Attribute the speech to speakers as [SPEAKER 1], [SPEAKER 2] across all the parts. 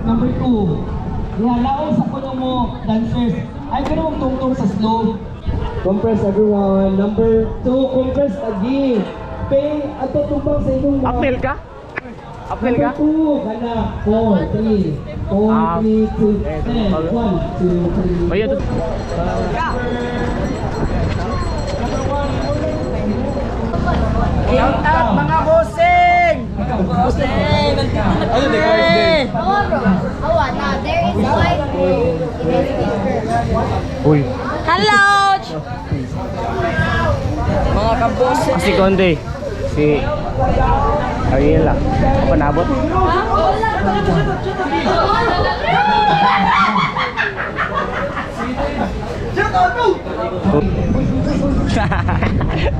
[SPEAKER 1] Number 2. Ihalaon sa kuno mo dancers. Ay pero mong tungtong sa slope. Compress, everyone. Number 2, compress again. Pay ato tubang sa inyong mga
[SPEAKER 2] Uphill ka? Uphill ka?
[SPEAKER 1] Number 2, gana. 4, 3, 4,
[SPEAKER 2] Ah.
[SPEAKER 1] 3, 2, 10, 1, 2, 3.
[SPEAKER 2] Ayun.
[SPEAKER 3] Shout out, mga bossing! Bossing!
[SPEAKER 2] Ano the first day?
[SPEAKER 4] Awa na, there is white in the speaker.
[SPEAKER 2] Uy.
[SPEAKER 3] Hello! Mga kabosing!
[SPEAKER 2] Si Conde. Si Ariela. Ako nabot.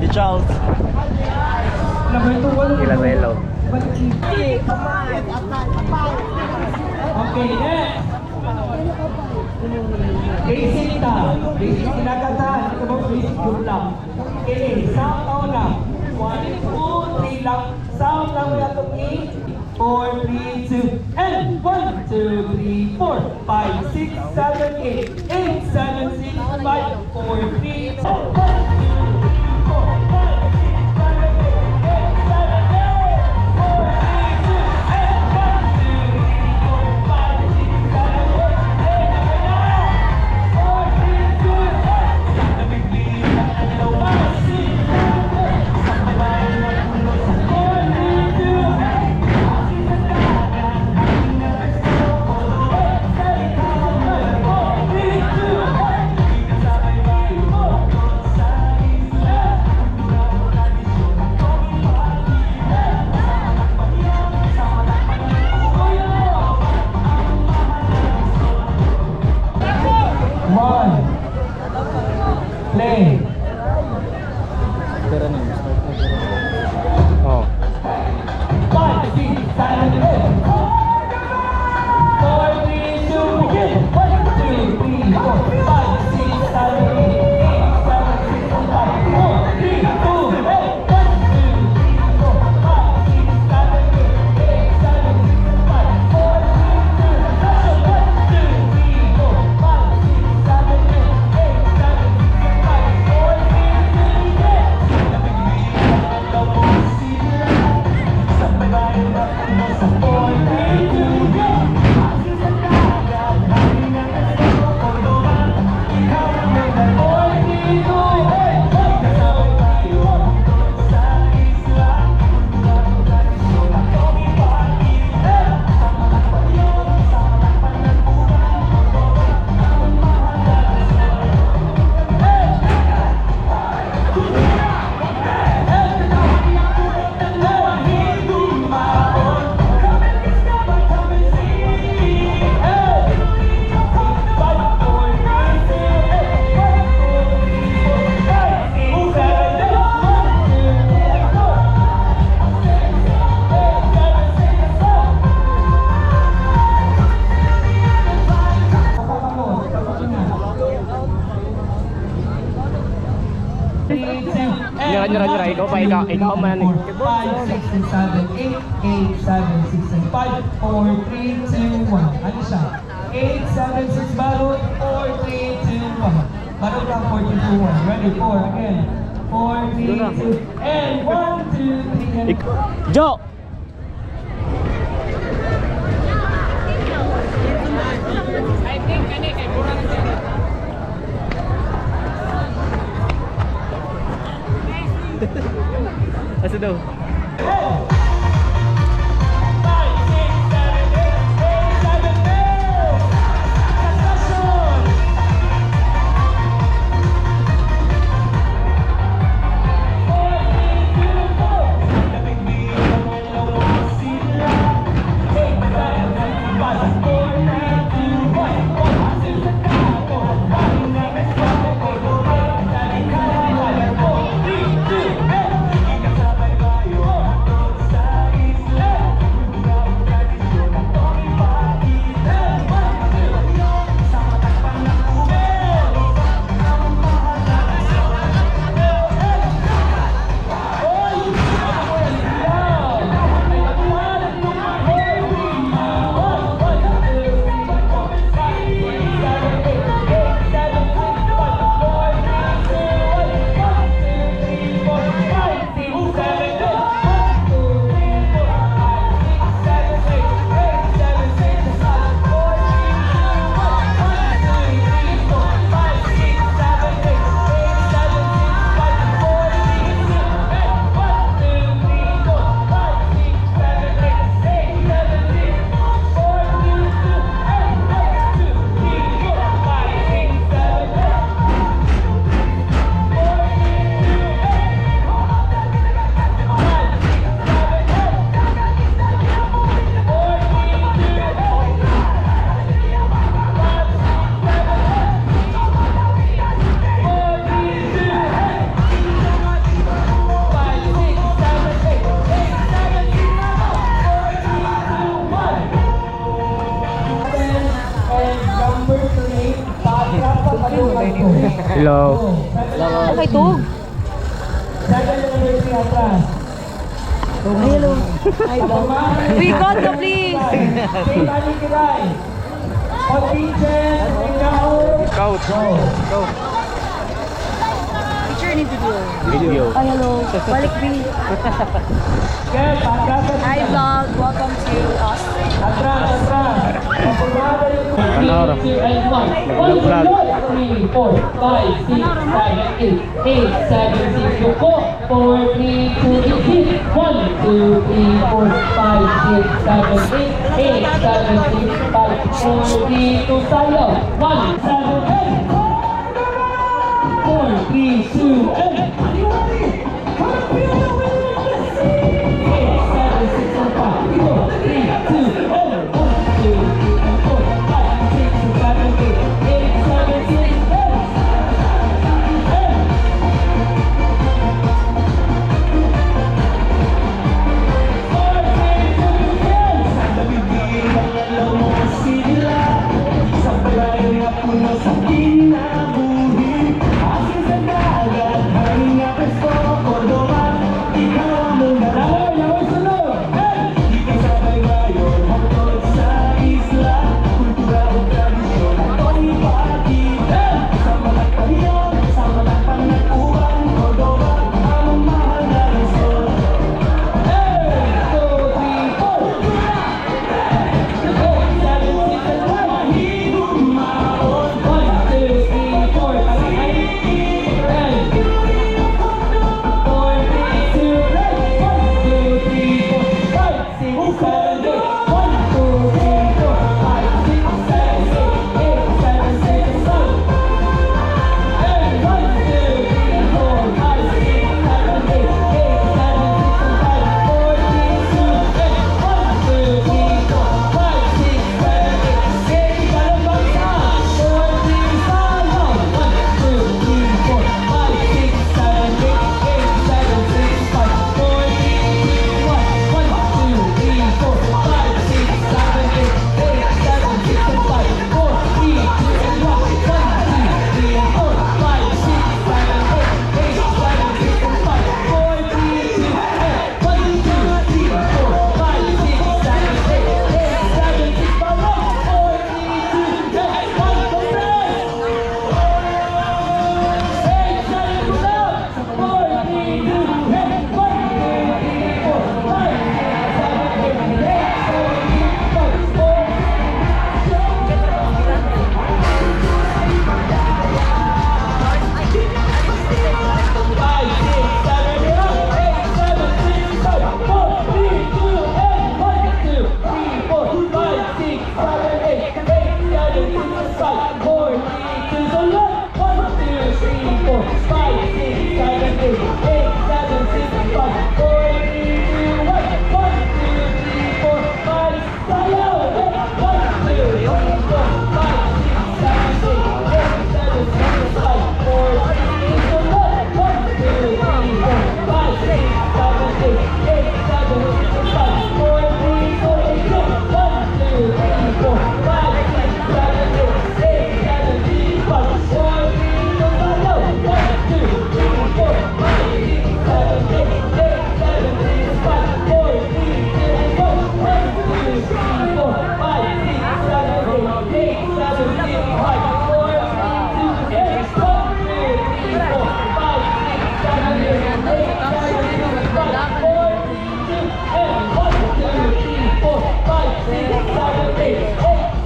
[SPEAKER 2] Si Charles.
[SPEAKER 1] Number 2, walo.
[SPEAKER 2] Ila sa hello.
[SPEAKER 1] Okay, next. Basic ta. Basic sinagatan. Ito ba basic group lang? Okay, sound tao na. 1, 2, 3 lang. Sound lang mo atong i. 4, 3, 2, and 1, 2, 3, 4, 5, 6, 7, 8, 8, 7, 6, 5, 4, 3, 2, 1, 2, 3, 4, 5, 6, 7, 8, 8, 7, 8, 4, 3, 2, and 1, 2, 3, 4, 5, 6, 7, 8, 8, 9, 4, 3, 2, 1. 5, 6, 7, 8, 4, 3, 2, 4, 3, 2, 1. One. Play.
[SPEAKER 2] Oh.
[SPEAKER 1] 5, 6, 7, 8. 4, 3, 2, begin. 1, 2, 3, 4, 5, 6, 7, 8, 8, 7, 6, 5, 4, 3, 2, 8. 1, 2, 3, 4, 5, 6, 7, 8, 8, 7, 6, 5, 4, 3, 2, action. 1, 2, 3, 4, 5, 6, 7, 8, 8, 7, 6, 5, 4, 3, 2, begin. 4, 3, 2, go! 4, 3, 2, 8.
[SPEAKER 2] Nyara, nyara, nyara. Ikaw pa, ikaw, ikaw man.
[SPEAKER 1] 5, 6, and 7, 8, 8, 7, 6, and 5, 4, 3, 2, 1. Ano siya? 8, 7, 6, balot, 4, 3, 2, 1. Balot lang, 4, 3, 2, 1. Ready, 4, again. 4, 3, 2, and 1, 2, 3, and
[SPEAKER 2] Jo! Asa daw?
[SPEAKER 1] 5, 6, 7, 8, 8, 7, 8. Concussion! 4, 3, 2, 4. 8, 7, 6, 5, 4, 3, 2, 1. 4, 3, 2, 8.
[SPEAKER 2] Hello.
[SPEAKER 5] Okay, tug.
[SPEAKER 1] Second number 3 atras.
[SPEAKER 5] Hello. Hi, vlog. We got the please.
[SPEAKER 1] Stephanie Kiray. Contingent, Ikaw.
[SPEAKER 2] Scout. Go.
[SPEAKER 5] Picture ni video.
[SPEAKER 2] Video.
[SPEAKER 5] Ay, hello. Balik, B.
[SPEAKER 1] Kel, patras.
[SPEAKER 5] Hi, vlog. Welcome to us.
[SPEAKER 1] Atras, atras. Papormada yung
[SPEAKER 2] Panoro.
[SPEAKER 1] 3, 2, and 1.
[SPEAKER 2] Nag-vlog.
[SPEAKER 1] 3, 4, 5, 6, 7, 8, 8, 7, 6, yuko. 4, 3, 2, 8, 1, 2, 3, 4, 5, 6, 7, 8, 8, 7, 6, 5, 4, 3, 2, sayaw. 1, 7, 8, 4, 3, 2, and are you ready? 8, 7, 6, and 5, 4, 3, 2, and 1, 2, 3, and 4, 5, 6, 7, 8, 8, 7, 6, and 4, 3, 2, 10.
[SPEAKER 6] Sa kinabuhi, asin sa dagat, hangin nga presko, Cordova, ikaw ang muna.
[SPEAKER 1] Lawoy, lawoy, sunod. Hey!
[SPEAKER 6] Ikasabay ngayon, hangtod sa isla, kultura o tradisyon, atong ipakita. Sa mga kaliyon, sa mga pangakuan, Cordova, among mahal na lungsod.
[SPEAKER 1] Hey! 2, 3, 4. 8, 7, 6, and 1. 1, 2, 3, 4. Palakay. 10. 4, 3, 2, right. 1, 2, 3, 4, 5, 6, 7, 8. 1, 2, 3, 4, 5, 6, 7, 8, 8, 7, 6, 5. And 1, 2, 3, 4, 5, 6, 7, 8, 8, 7, 6, and 5, 4, 3, 2, and 1, 2, 3, 4, 5, 6, 7, 8, 8, kalambang sa 4, 3, sayaw. 1, 2, 3, 4, 5, 6, 7, 8, 8, 7, 6, 5, 4, 3, 2, 1, 1, 2, 3, 4, 5, 6, 7, 8, 8, 7, 6, and 5, 4, 3, 2, and 1, 1, 2, 3, 4, 5, 6, 7, 8, 8, 7, 6, and 5, 4, 3, 2, and 1, 2, 3, 4, 5, 6, 7, 8, 8, 7, 6, 5, 4, 3, 2, and 1, go 8, 7, 4, 3, 2, and 1, 2, 3, 4, 5, 6, 7, 8, 8, 7, 6, 5, 4, 5, 6, 7, 8, 7, 6, 5, 4, 3, 2, and 1, 2, 3, 4, 5, 6, 7, 8, 8, 7, 6, 5, 4, 3, 2, so look! 1, 2, 3, 4, 5, 6, 7, 8, 8, 7, 6, 5, 4, 3, 2, 1, 1, 2, 3, 4, 5, sayaw! 1, 2, 3, 4, 5, 6, 7, 8, 8, 7, 6, 5, 4, 3, 2, 1, 1, 2, 3, 4, 5, 6, 7, 8, 8, 7, 6, 5, 4, 3, 2, 8, 1, 2, 3, 4, 5, 6, 7, 8, 8, 7, 6, 5, 4, 3, 2, sayaw! 1, 2, 3, 4, 5, 6, 7, 8, 8, 7, 6, 5, 4, 3, 2, 1, 1, 2, 3, 4, 5, 6, 7, 8, 8, 7, 6, 5, 4, 3, 2, 8, 1, 2, 3, 4, 5, 6, 7, 8, 8, 7, 6, 5, 4, 3, 2, and 1, 2, 3, 4, 5, 6, 7, 8, 8,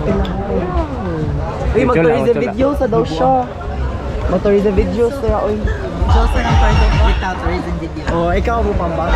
[SPEAKER 3] Uy, mag-tourism video sa daw siya. Mag-tourism video sa oy.
[SPEAKER 7] Diyos ng Cordova. Without tourism video.
[SPEAKER 3] Oh, ikaw mo pambata.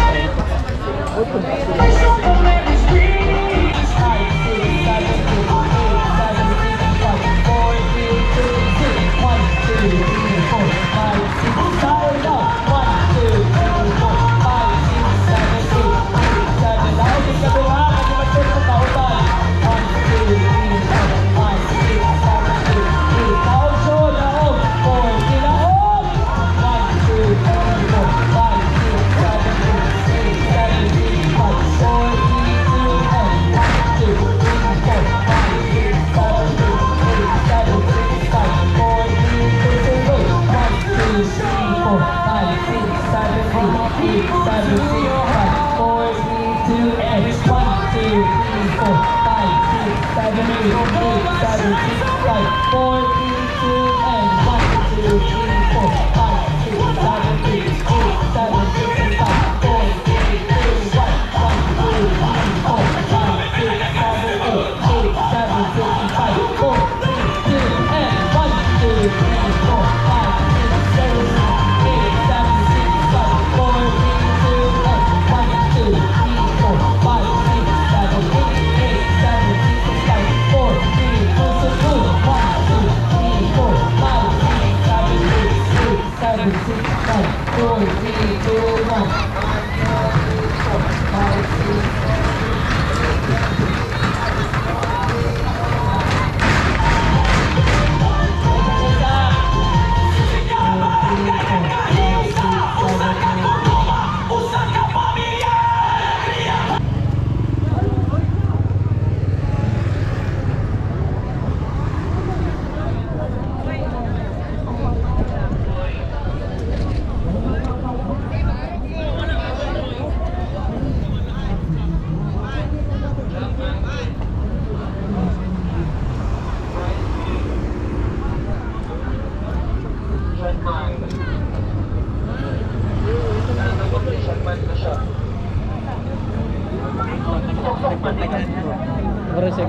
[SPEAKER 2] Pero siya,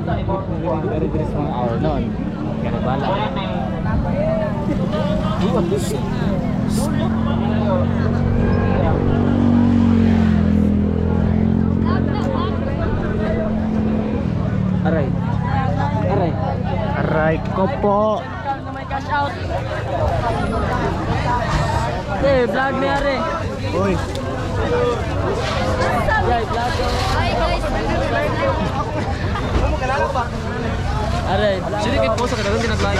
[SPEAKER 2] dari dari sa mga hour noon. Kaya bala. Aray. Aray. Aray ko po.
[SPEAKER 5] Eh, vlog ni Are.
[SPEAKER 2] Uy.
[SPEAKER 4] Hi guys.
[SPEAKER 5] Are.
[SPEAKER 2] Sino kay po sa kadagan ginaglag?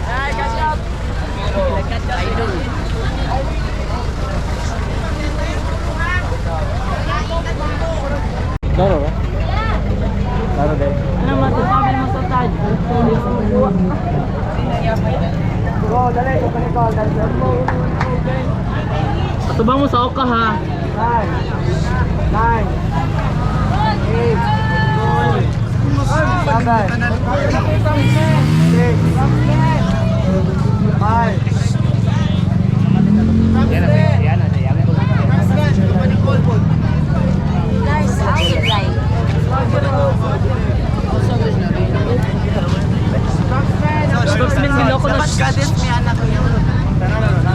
[SPEAKER 5] Ay, cash out. Cash out idol.
[SPEAKER 2] Laro ba? Laro din.
[SPEAKER 5] Ano masasabi mo sa Taj?
[SPEAKER 3] Go, dali, ito pa ni Col. Dali.
[SPEAKER 5] Patubang mo sa oka ha.
[SPEAKER 3] 9, 9, 8, 7, 6, 5,
[SPEAKER 2] Yan na, yan na, yan na.
[SPEAKER 4] Lars, how you like?
[SPEAKER 5] Spokesman Biloko na.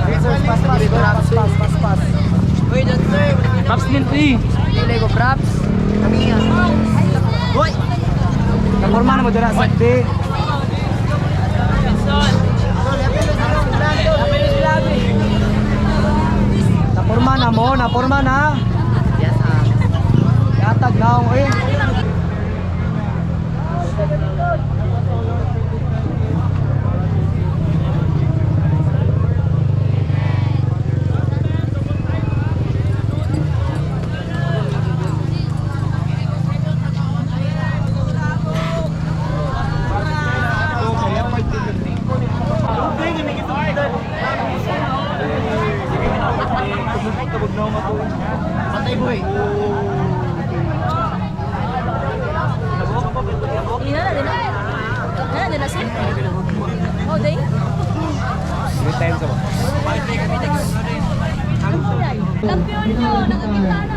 [SPEAKER 3] Research, pass, pass, pass, pass, pass, pass.
[SPEAKER 7] Uy, dancer!
[SPEAKER 5] Props din eh.
[SPEAKER 7] Dili ko props. Kami nga. Hoy!
[SPEAKER 3] Naporma na mo dyan sa D. Naporma na mo, naporma na.
[SPEAKER 7] Yes, ah.
[SPEAKER 3] Yatag na akong eh.
[SPEAKER 7] Patay boy.
[SPEAKER 5] Ina na din. Na din na siya. Oh, day.
[SPEAKER 2] Three times ba?
[SPEAKER 4] Kampiyon nyo, nakakita na.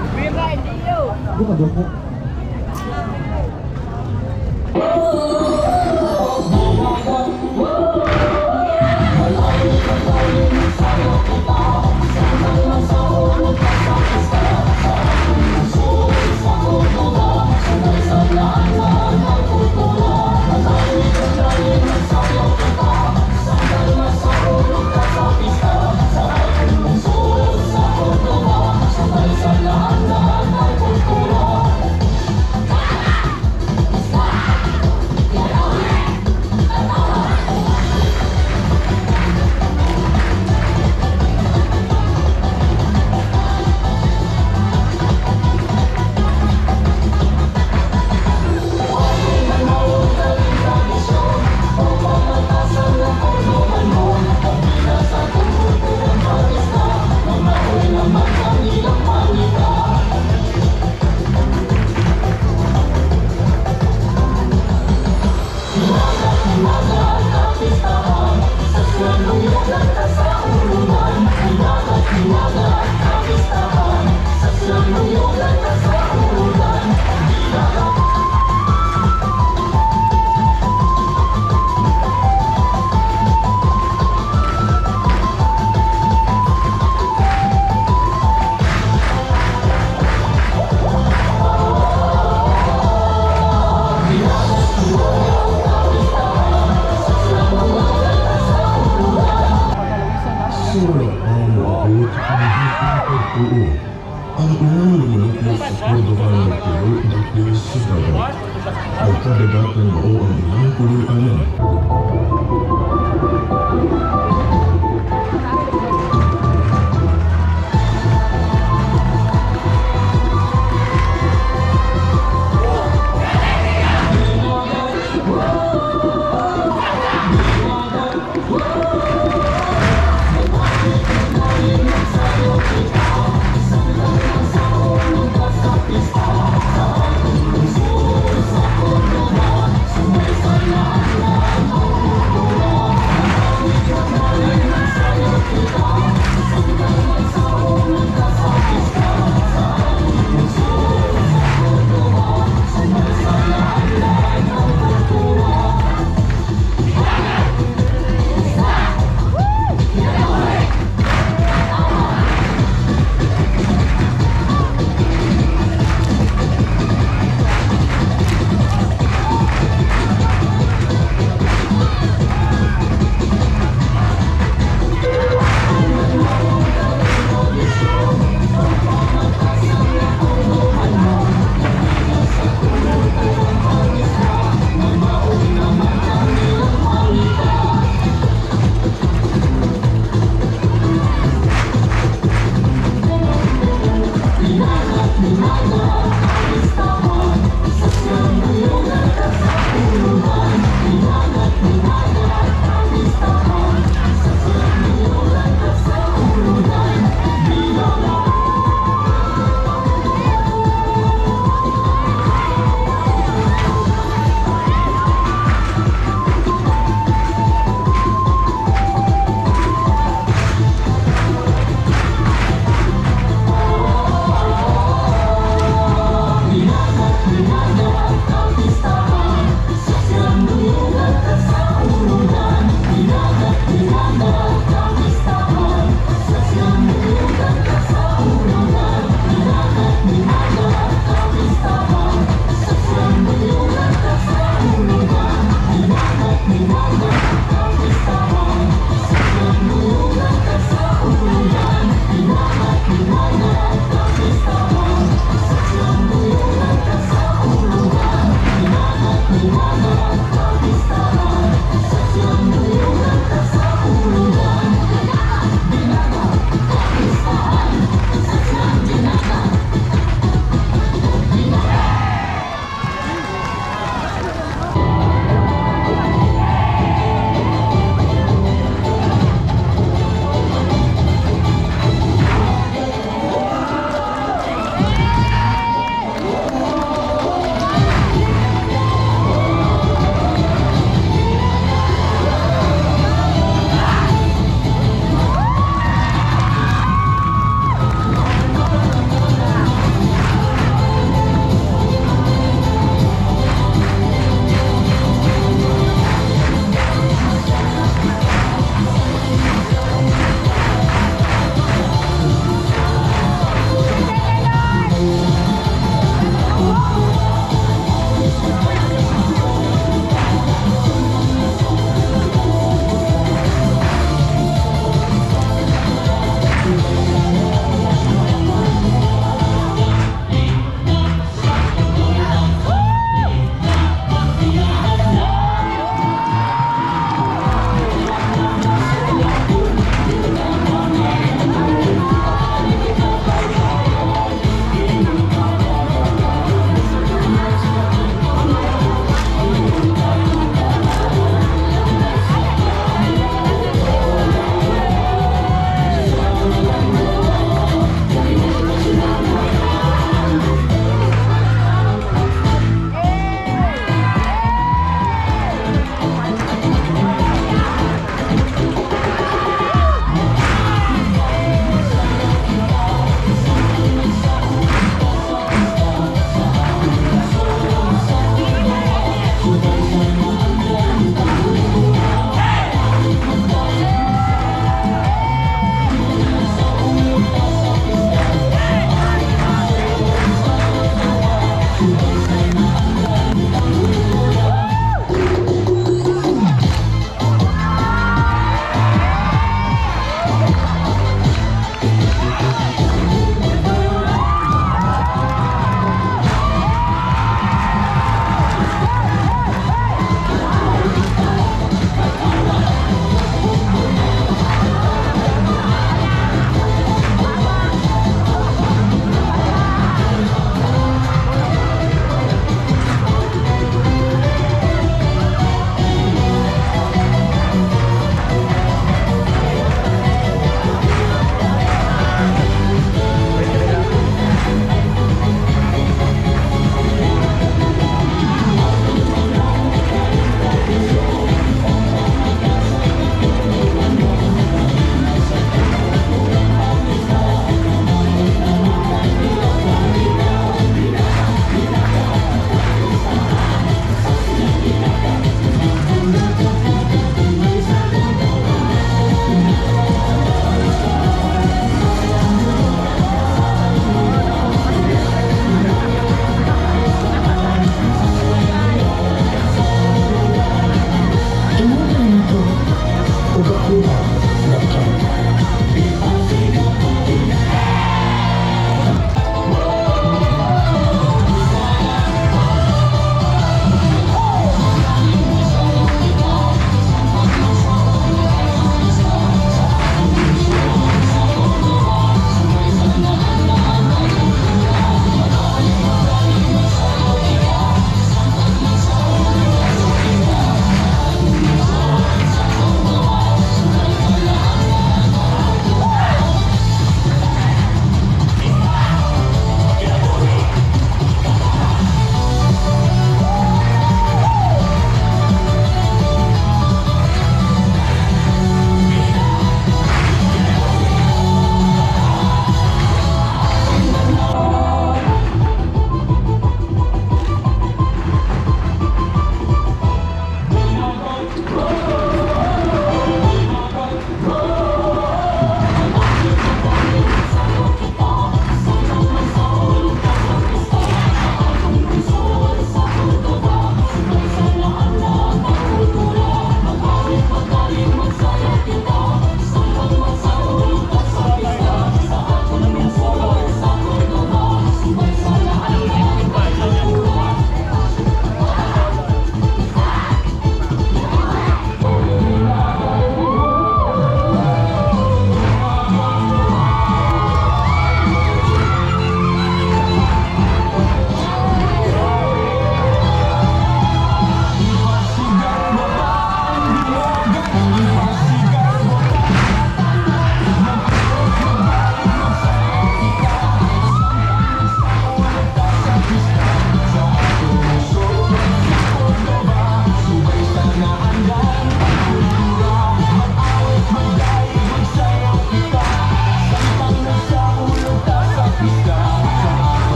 [SPEAKER 8] Tuo. Ang unang munisipyo sa Cordova nagtulo dapil sa dagat. Nagkadagatan mao ang ilang puloy-anan.